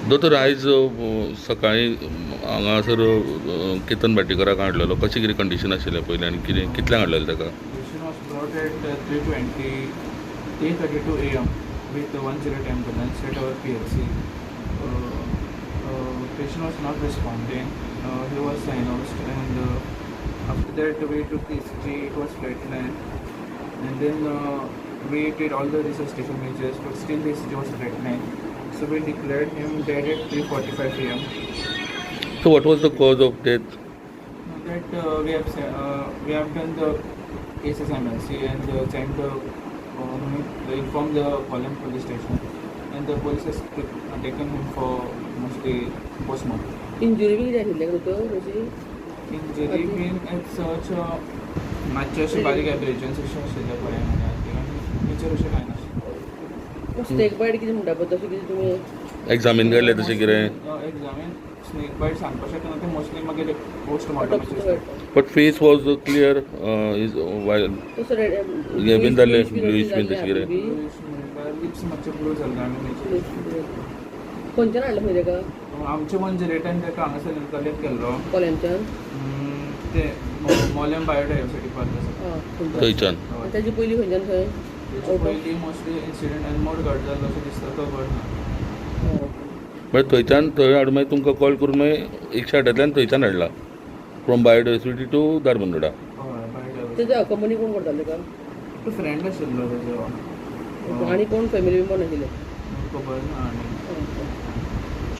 दोतोर, आयज सकाळीं हांगासर केतन भाटीकराक हाडलेलो. कशें कितें कंडिशन आशिल्लें पयलीं आनी कितें कितल्यांक हाडलेलें ताका? Patient was brought at 3:20, 3:32 a.m. with the 108 ambulance at our PHC. Patient was not responding. He was cyanosed, and after that we took the ECG. It was flatline, and then we did all the resuscitation measures, but still the ECG was flatline. So we declared him dead at 3:45 a.m. So what was the cause of death? That we have done the cases MLC and sent the informed the Kolem police station, and the police has taken him for mostly postmortem. Injury बी कितें आशिल्लें दोतोर अशी? Injury been as such, मातशे अशे बारीक एब्रेजन्स अशें आशिल्ले पळय आनी मेजर अशें कांय नाशिल्लें. स्नेक बायट कितें म्हणटा पळय, तशें कितें तुमी एग्जामीन केल्लें तशें कितें? एग्जामीन स्नेक बायट सांगपाक शकना तें, मोस्टली मागीर postmortem. But face was clear is while तसो हें बीन जाल्लें, bluish बीन तशें कितें? लिप्स मातशे ब्लू जाल्ले आनी major. खंयच्यान हाडलें खंय ताका? आमचे 108 ताका हांगासर कलेक्ट केल्लो. कोलेमच्यान? ते मोलेम बायोडायवर्सिटी पार्क आसा. आं. थंयच्यान. हय. ताजी पयलीं खंयच्यान खंय? तेचे पयलीं मोस्टली इन्सिडंट अनमोड घट जाल्लो असो दिसता, तो घड ना. मागीर थंयच्यान थंय हाडून मागीर तुमकां कॉल करून मागीर 108तल्यान थंयच्यान हाडला, फ्रॉम बायोडायवर्सिटी टू धारबांदोडा. हय, बायोडायवर्सिटी. तेजी कंपनी कोण करताले ताका? तो फ्रेंड आशिल्लो तेजो. आनी कोण फॅमिली मेंबर नाशिल्ले? खबर ना आनी.